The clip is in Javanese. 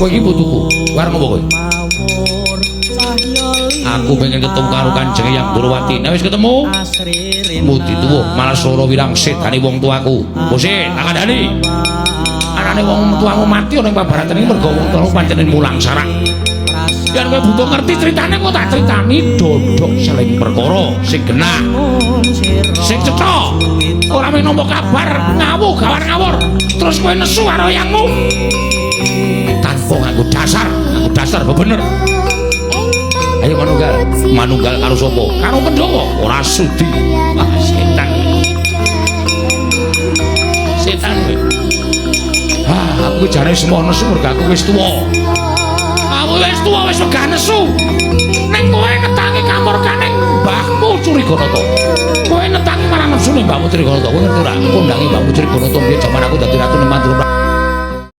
Kowe iki putuku. Kowe arep ngopo kowe? Aku pengen ketemu karo Kanjeng Eyang Ndorowati. Nek wis ketemu, mudi tuwuh malah sora wirang sedane wong tuaku. Bose, tak kandhani. Anane wong tuamu mati ana ing pabaratan iki mergo wong tuamu pancen mulang sarak. Yen kowe butuh ngerti critane kok tak critani dodok seling perkara sing genah, sing cetha. Ora mung nampa kabar ngawuh gawar ngawur, terus kowe nesu karo eyangmu. Tanpa nganggo dasar bebener. Ayo manunggal, manunggal karo sapa? Karo Pandhawa. Ora sudi. Wah, setan. Setan kowe. Ah, aku jane semono nesu mergo aku wis tuwa. Aku wis tuwa wis wegah nesu. Ning kowe netangi kamurkaning mbahmu Curiganata. Kowe netangi marang nepsune mbahmu Curiganata. Kowe ngerti ora? Kondangi mbahmu Curiganata mbiyen jaman aku dadi ratu ning Mandura.